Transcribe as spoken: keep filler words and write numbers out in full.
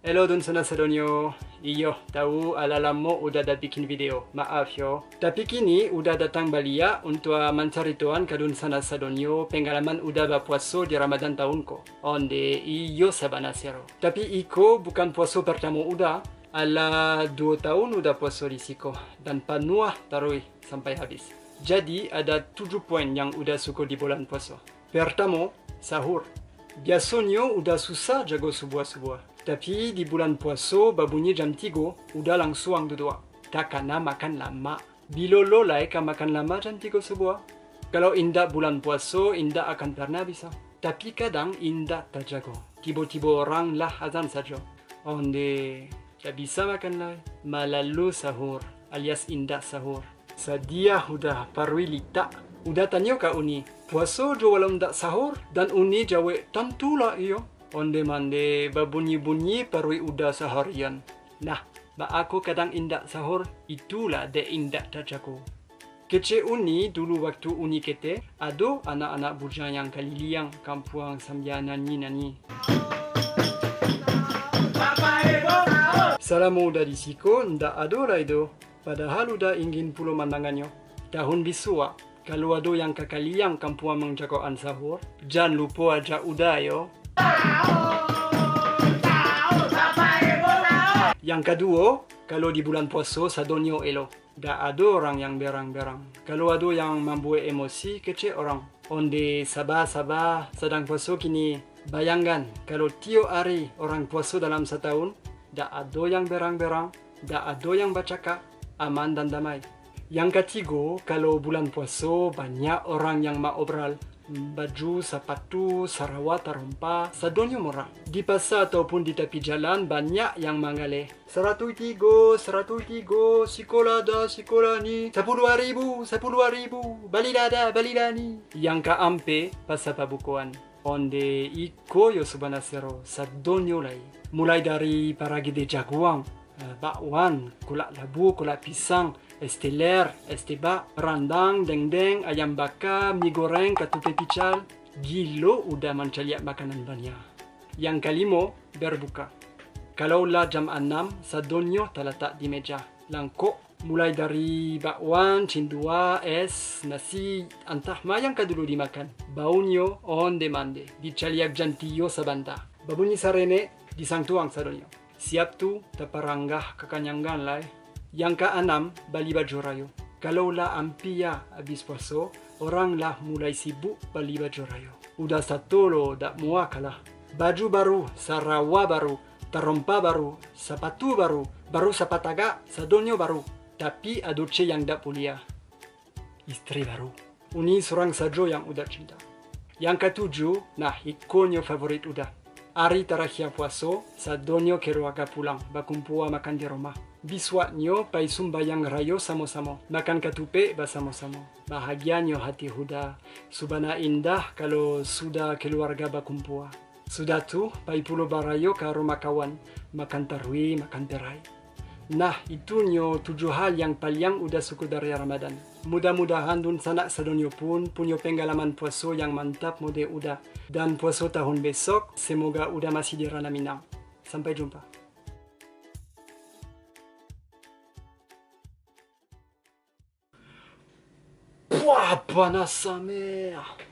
Hello dunsanak sadonyo. Iyo, tahu alah lamo Uda dak bikin video. Maaf yo. Tapi kini Uda datang baliak untuak mancaritoan ka dunsanak sadonyo pengalaman Uda bapuaso di Ramadan tahun ko. Onde iyo sabana sero. Tapi iko bukan puaso partamo Uda. Alah duo tahun Uda puaso di siko. Dan panuah taruih sampai habis. Jadi ada tujuh poin yang Uda suko di bulan puaso. Pertamo, sahur. Biasonyo Uda susah jago subuah-subuah. Tapi di bulan puaso babunyi jam tigo, Uda langsuang duduak. Takana makan lamak. Bilo lo lai ka makan lamak jam tigo subuah? Kalau indak bulan puaso, indak akan parnah bisa. Tapi kadang indak tajago. Tibo-tibo urang lah azan sajo. Onde, dak bisa makan lai. Malalu sahur, alias indak sahur. Sadiah Uda, paruik litak. Uda tanyo ka Uni, puaso jo walau ndak sahur? Dan Uni jawek, tantulah iyo. Onde mande, babunyi-bunyi paruik Uda saharian. Nah, baa ko kadang indak sahur? Itulah dek indak tajago. Kecek Uni dulu waktu Uni ketek, ado anak-anak bujang yang kaliliang kampuang sambia nanyi-nanyi. Salamo Uda di siko, ndak ado lai doh. Padahal Uda ingin pulo mandangannyo. Tahun bisuak, kalau ado yang ka kaliang kampuang manjagoan sahur, jan lupo ajak Uda yo. Yang kaduo, kalau di bulan puaso sadonyo elo. Dak ado urang yang berang-berang. Kalau ado yang mambuek emosi, kecek urang. Onde saba-saba, sadang puaso kini. Bayangkan, kalau tiok ari urang puaso dalam satahun, dak ado yang berang-berang, dak ado yang bacakak, aman dan damai. Yang katigo, kalau bulan puaso, banyak urang yang maobral. Baju, sapatu, sarawa tarompa, sadonyo murah. Di pasa ataupun di tapi jalan, banyak yang manggaleh. Saratuih tigo, saratuih tigo, sikolah dah, sikolah ni. Sapuluah ribu, sapuluah ribu, balilah dah, balilah ni. Yang kaampek, pasa pabukoan. Onde iko yo sabana sero, sadonyo lai. Mulai dari paragede jaguang, eh, bakwan, kolak labu, kolak pisang, es teler, es tebak, randang, dendeng, ayam baka, mi goreng, katupe pical. Gilo Uda mancaliak makanan banyak. Yang kalimo, berbuka. Kalau lah jam anam, sadonyo talatak di meja. Langkok, mulai dari bakwan, cindua, es, nasi, antah ma yang ka dulu dimakan. Baunyo, onde mande, dicaliak jan tiyo sabanta. Babunyi sarenek, disantuang sadonyo. Siap tu, taparanggah kakanyangan lai. Yang kaanam, bali baju rayo. Kalau lah ampia abih puaso, urang lah mulai sibuk bali baju rayo. Uda sato lo dak muah kalah. Baju baru, sarawa baru, tarompa baru, sapatu baru, baru sapatagak, sadonyo baru. Tapi ado ce yang dak buliah. Istri baru. Uni surang sajo yang Uda cinta. Yang katujuah, nah, ikonyo favorit Uda. Ari tarakhia puaso, sadonyo keluarga pulang, bakumpua makan di rumah. Bisuaknyo pai sumbayang rayo samo-samo, makan katupek basamo-samo. Bahagianyo hati Uda, subana indah kalau sudah keluarga bakumpua. Sudah tu, pai pulo barayo ka rumah kawan, makan taruih, makan perai. Nah, itunyo tujuah hal yang paliang Uda suko dari Ramadan. Mudah-mudahan dunsanak sadonyo pun punyo penggalaman puaso yang mantap model Uda. Dan puaso tahun besok, semoga Uda masih di Ranah Minang. Sampai jumpa. Wah, panas samek.